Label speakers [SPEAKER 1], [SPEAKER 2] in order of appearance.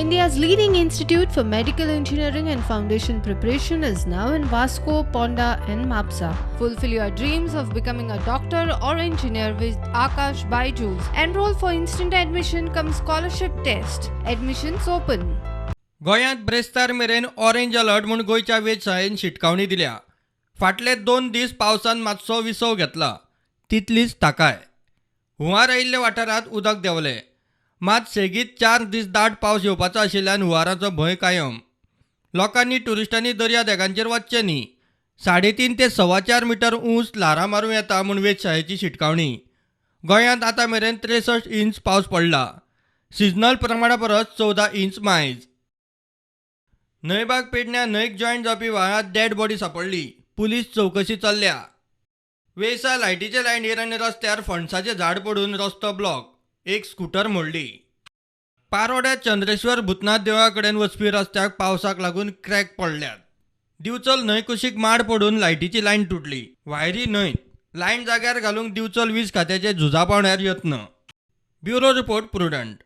[SPEAKER 1] India's leading institute for medical engineering and foundation preparation is now in Vasco, Ponda, and Mapsa. Fulfill your dreams of becoming a doctor or engineer with Akash Byju's. Enroll for instant admission cum scholarship test. Admissions open.
[SPEAKER 2] गोंयांत ब्रेस्तार मेरेन orange alert म्हूण गोंयच्या वेधशाळेन शिटकावणी दिल्या. फाटले 2 दीस पावसान मातसो विसव घेतला, तितलीच थाकाय. हुंवार आयिल्ल्या वाठारांत उदक देंवलें, मात सेगीत 4 दीस दाट पावस येवपाचो आशिल्ल्यान हुंवाराचो भंय कायम. लोकांनी ट्युरिस्टांनी दर्या देगांचेर वचचें न्ही. 3.5 ते 4.25 मिटर उंच ल्हारां मारूं येता म्हूण वेधशाळेची शिटकावणी. गोंयांत आतां मेरेन 63 इंच पावस पडला. सिजनल प्रमाणा परस 14 इंच मायज. न्हंयबाग पेडण्यां न्हंयक जॉयंट जावपी व्हाळांत डेड बॉडी सांपडली. पुलीस चवकशी चल्ल्या. वेसा लायटीचे लायनीर आनी रस्त्यार फणसाचें झाड पडून रस्तो ब्लॉक. एक स्कुटर मोडली. पारोड्या चंद्रेश्वर भूतनाथ देवळा कडेन वचपी रस्त्याक पावसाक लागून क्रॅक पडल्यात. दिवचल न्हंय कुशीक माड पडून लायटीची लायन तुटली. वायरी न्हंयत लायन जाग्यार घालूंक दिवचल वीज खात्याचे झुजा पावण्यार यत्न. Bureau report, Prudent.